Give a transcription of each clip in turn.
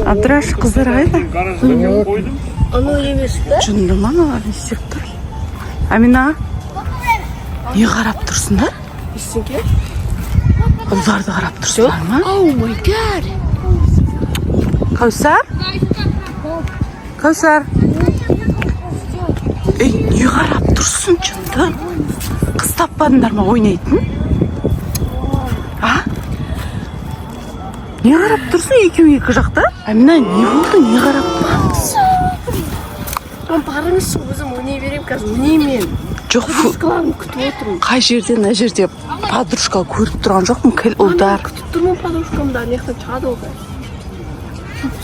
Абдыраш, қыздар қайда? Анау емес пе? Жынды ма мыналар, не істеп тұр? Амина, не қарап тұрсыңдар? Ештеңке. Ұлдарды қарап тұрсыңдар ма? Oh my God. Кәусар, Кәусар, ей, не қарап тұрсың, жынды? Қыз таппадыңдар ма ойнайтын? А, не қарап тұрсың екеуің екі жақта? Амина, не болды, не қарап тұрсың? Мам, барыңызшы, өзім ойнай беремін қазір. Ойнаймын. Жоқ. Подружкаларымды күтіп отырмын. Қай жерде? Мына жерде подружка көріп тұрған жоқпын, кіл ұлдар. Күтіп тұрмын подружкамды, ана жақтан шығады ол қазір.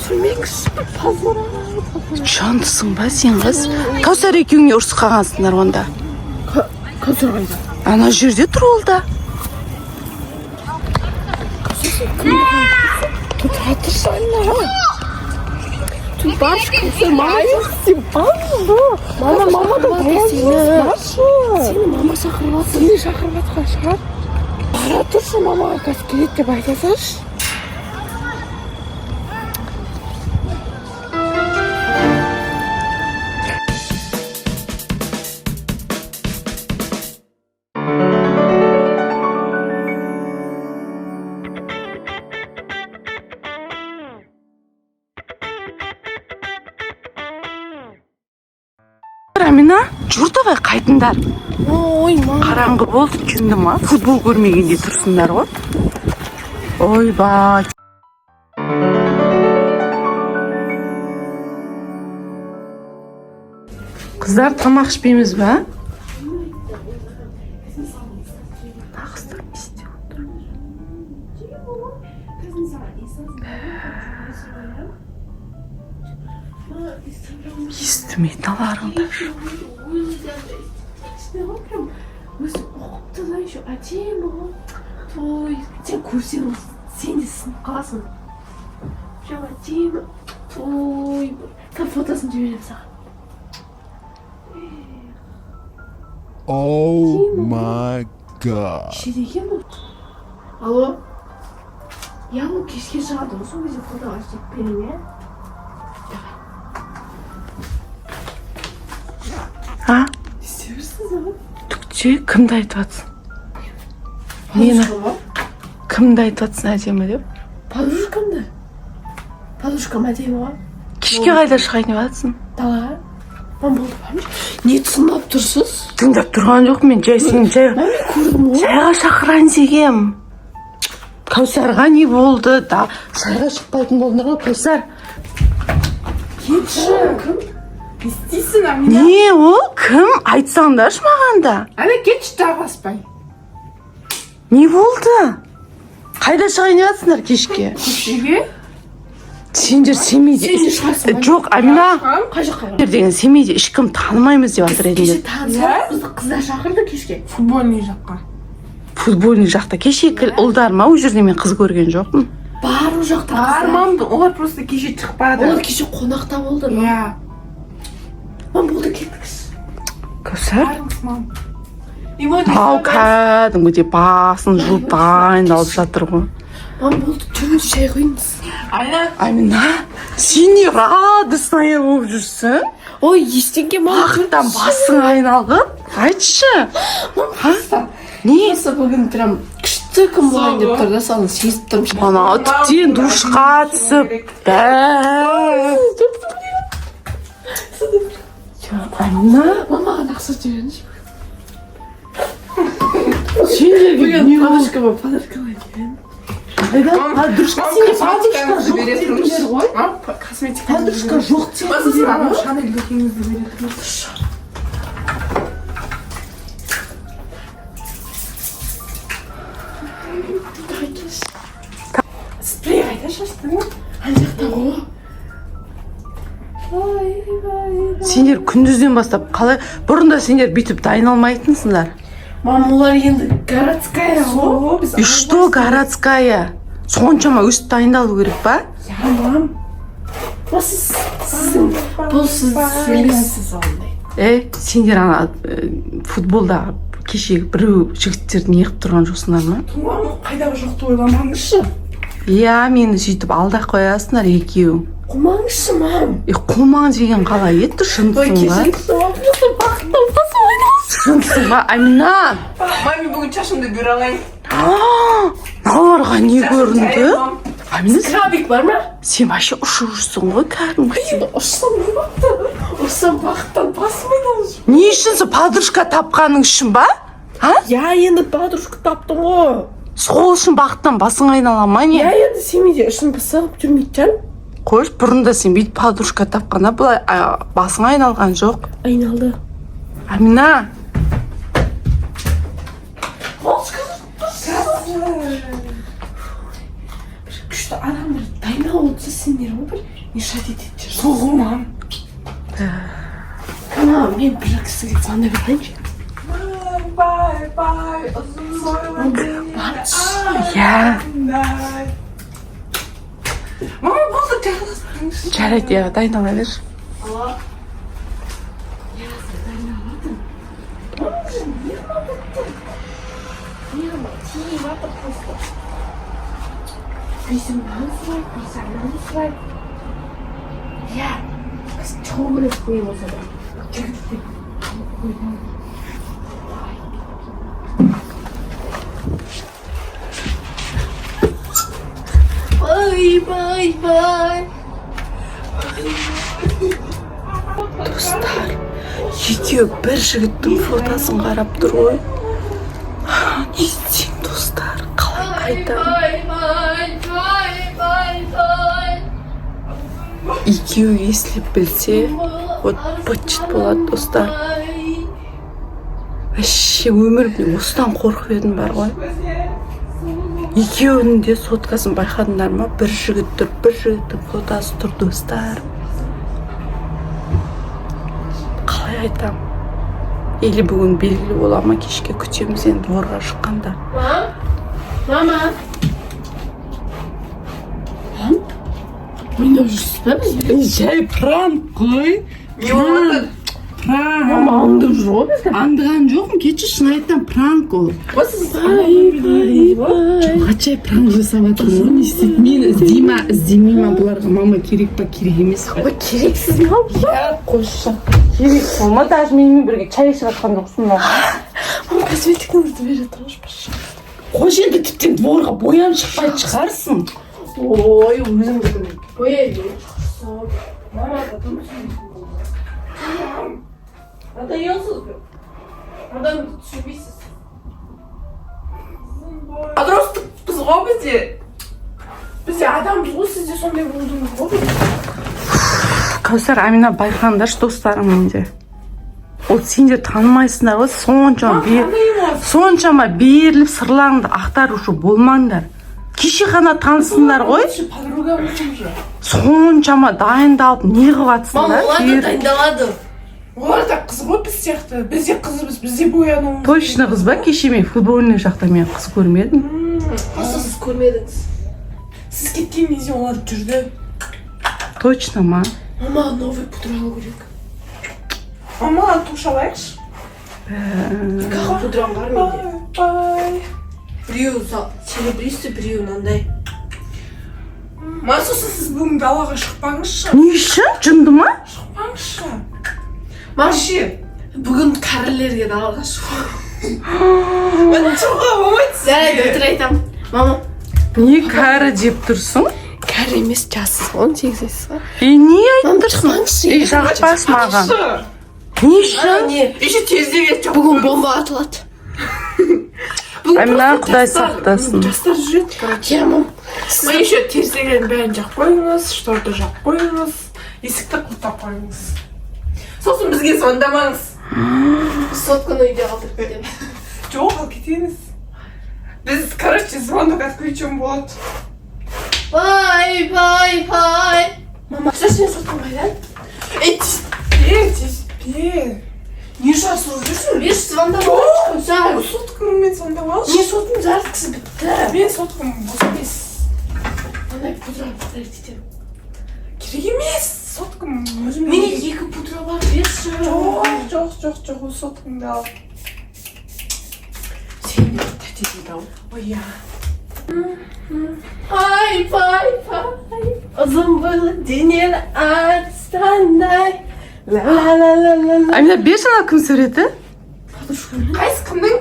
Сөйлемеңізші, бір позор. Жандысың ба сен, қыз? Кәусар екеуің не ұрысып қалғансыңдар онда? Кәусар қайда? Ана жерде тұр ол да. Тұра тұршы, Айна. Тут баршы, Кәусар, мама. Сен баршы. Мама, мама да сені. Баршы. Сені мама шақырып жатыр. Сені шақырып жатқан шығар. Бара тұршы, мамаға қазір келеді деп айта салшы. Амина, жүр, давай, қайтыңдар. Ой, мама. Қараңғы болды, жынды ма? Футбол көрмегендей тұрсыңдар ғой. Ойбай. Қыздар, тамақ ішпейміз ба? Мына қыздар не істеп отыр? Естімей аларыңдар. Өзі ұқыпты да, еще әдемі ғой. Ой, сен көрсең, сен де сынып қаласың. Прям әдемі. Ой, қазір фотосын жіберемін саған. Oh my God. Ішеді екен бұл. Алло. Иә, ол кешке шығады ғой, сол кезде фотоға істеп беремін, иә. А? Не істеп жүрсіз, а? Түкте, кімді айтып жатсың? Нені? Кімді айтып жатсың әдемі деп? Подружкамды. Подружкам әдемі ғой. Кешке қайда шығайын деп жатсың? Далаға. Мам, болды, бармайшы. Не тыңдап тұрсыз? Тыңдап тұрған жоқпын мен, жай сені жай Мам, мен көрдім ғой. шайға шақырайын дегем. Кәусарға не болды да, шайға шықпайтын болдыңдар ғой, Кәусар? Кетші. Кім? Не істейсің, Амина? Не ол, кім, айтсаңдаршы маған да. Ана, кетші, жабаспай. Не болды, қайда шығайын деп жатсыңдар кешке? Көшеге. Сендер Семейде Сен де шығасың ба? Жоқ, Амина. Шығамын. Қай жаққа барасың? Сендер деген Семейде ешкім танымаймыз деп жатыр Кеше едіңдер. танысып, бізді қыздар шақырды кешке. Футбольный жаққа. Футбольный жақта кеше ұлдар ма ол жерде? Мен қыз көрген жоқпын. Бар, ол жақта Бар, қыздар. мам, олар просто кеше шықпады. Олар кеше қонақта болды. Иә. Мам, болды, кеттікші. Кәусар. Барыңыз, мам. Мынау кәдімгідей басын жуып дайындалып жатыр ғой. Мам, болды, жүріңіз, шай құйыңыз. Айна. Амина, сен не радостная болып жүрсің? Ой, ештеңке, мам. Бақыттан басың айналып, айтшы. А? Не? Просто бүгін прям күшті күн болайын деп тұр да, соны сезіп тұрмын. Ана тіптен душқа түсіп бә. Амина, Мамаған ақша жіберіңізші. Сендерге не болды? Подружкама подарка алайын. Қайда подружка? Сенде подружка жоқ дедіңдер ғой. Мам, косметика. Подружка жоқ дедіңдер Анау ғой. Шанель духиңізді бере тұрыңызшы. Спрей қайда шаштың? Ана жақта ғой. Ойбай. Сендер күндізден бастап қалай, бұрында сендер бүйтіп дайындалмайтынсыңдар. Мам, олар енді городская ғой. Сол, біз И что городская? Соншама өстіп дайындалу керек па? Иә, мам. Ма, сіз сіздің бұл, сіз сөйлейсіз ондай. Е, сендер ана футболдағы кешегі біреу жігіттерді неғып тұрған жоқсыңдар ма? Мам, қайдағы жоқты ойламаңызшы. Иә, мені сөйтіп алдап қоясыңдар екеуің. Қумаңызшы, мам. Е, қумаң деген қалай еді? Жындысың ба? Мам, просто бақыттан басым айналып. Жындысың ба, Амина? Маме, бүгін шашымды бұйра алайын. Мыналарға не көрінді? Амина, Крабик бар ма? сен вообще ұшып жүрсің ғой кәдімгі. Ұшсам не бопты? Ұшсам, бақыттан басым айналып. Не үшін? Сол подружка тапқаның үшін ба? А? Я енді подружка таптым ғой. Сол үшін бақыттан басың айнала ма, не? Я енді семейде ішім пысып жүрмейтін шығармын. Қойшы, бұрын да сен бүйтіп подружка тапқанда былай басың айналған жоқ. Айналды. Амина. Бір күшті адам бір дайындалып отырса, сендер ғой бір мешать ететін шығар. Сол ғой, мам. Мама, мен бір кісіге звондап алайыншы. Бай, бай, ұзын бойлы. Иә. Мама, болды, жалғыз. Жарайды, иә, дайындала бер. Мама, уже нервно бітті. Нервно тиіп жатыр просто. Біресе мынаны сұрайды, біресе ананы сұрайды. Иә, қазір шығу керек не болса да. Жігіттер. Ойбай. Бай, бай, бай. Достар, екеуі бір жігіттің фотосын қарап тұр ғой. Не істеймін, достар? Қалай айтамын? Бай, бай, бай, бай, бай. Екеуі если білсе, вот быт болады, достар. Вообще өмірімде осыдан қорқып едім бар ғой. Екеуінің де соткасын байқадыңдар ма? Бір жігіт тұр, бір жігіттің фотосы тұр, достар. Қалай айтам? Или бүгін белгілі бола ма кешке? Күтеміз енді дворға шыққанда. Мам? Мама? Мам? Ойнап жүрсіз ба бізбен? Жай пранк қой. Не болып? Пранк. Мама аңдып жүр ғой бізді. Аңдыған жоқпын, кешір, шын айтамын, пранк ол. Бай, бай, бай. Жай пранк жасап жатырмын ғой. Не істейді? Мені іздей ма, іздемей ма? Бұларға мама керек па, керек емес па? Ой, керексіз, мам. Қойшы, керек болма. Даже менімен бірге шай ішіп жатқан жоқсың ба? Мам, косметикаңызды бере тұрыңызшы, пожалуйста. Қойшы енді, тіптен дворға боянып шықпайтын шығарсың. Ой, өзім бүгін бояй берейін. Мама да дым түсінбейтін болды. Надоелсіз бе? Адамды түсінбейсіз. Подростокпыз ғой бізде. Бізде адамбыз ғой, сіз де сондай болдыңыз ғой. Кәусар, Амина, байқаңдаршы, достарың менде. Ол сендер танымайсыңдар ғой соншама соншама беріліп, сырларыңды ақтарушы болмаңдар. Кеше ғана танысыңдар ғой. Подруга болсын. Соншама дайындалып не қылып жатсыңдар? Дайындалады. Олар да қыз ғой біз сияқты. Біз де қызбыз, біз де боянуымыз. Точно қыз ба? Кеше мен футбольный жақта мен қыз көрмедім. Просто сіз көрмедіңіз. Сіз кеткен кезде олар жүрді. Точно ма? Мама, новый пудра алу керек. Мама, тушь алайықшы. Екі ақ пудрам бар менде. Бай. Біреуі серебристый, біреуі мынандай. Ма, сосын сіз бүгін далаға шықпаңызшы. Не үшін? Жынды ма? Шықпаңызшы. Мам, Вообще. бүгін кәрілерге далаға шығу. Шығуға болмайды. Жарайды, өтірік айтамын. Мама, Не кәрі деп тұрсың? кәрі емес, жассыз ғой, 18 жассыз ғой. Е, не айтып Мам, тұрсың? шықпаңызшы. Ей, жақпас маған. Не үшін? Не, Еще тездеп жоқ. бүгін бомба атылады. Амина, құдай сақтасын. Жастар жүреді, короче. Иә, мам. Ма, еще терезелердің бәрін жауып қойыңыз, шторды жауып қойыңыз, есікті құлыптап қойыңыз. Сосын бізге звондамаңыз. Сотканы үйде қалдырып кетемін. Жоқ, ал кетеміз. Біз, короче, звонок отключен болады. Бай, бай, бай. Мама, сен соткаң қайда? Ей, Тиіспе, тиіспе. Не жасырып жүрсің? берші, звондап Жоқ, алшы. соткаңмен звондап алшы. Не, сотканың зарядкасы бітті. Мен соткам бос емес. Андай пудра подарить етемін. Керек емес. Соткам өзіме. Менде екі пудра бар, берші. Жоқ, жоқ, жоқ, жоқ, ол соткаңды ал. Сен тәте дейді ау. Ой, иә. Ай, пай, пай, ұзын бойлы, денелі арыстандай. Ла ла ла ла ла. Амина, берші, ана кім суреті? Қайсы, кімнің?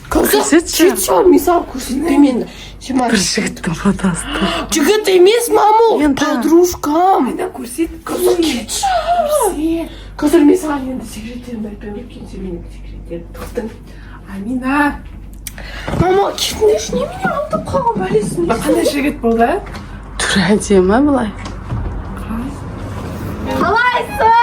Көрсетші. Кетші, мен саған көрсетпеймін енді. Сен маған. Бір жігіттің фотосы тұр. Жігіт емес, мама, ол Енді. Подружкам. Айна, көрсет. Қызым, кетші. Қазір мен саған енді секреттерімді айтпаймын, өйткені сен менің секреттерімді тықтың. Амина. Мама, кетіңдерші, немене алдап қалған бәлесін? Қандай жігіт болды? Түрі әдемі былай. Қалайсың?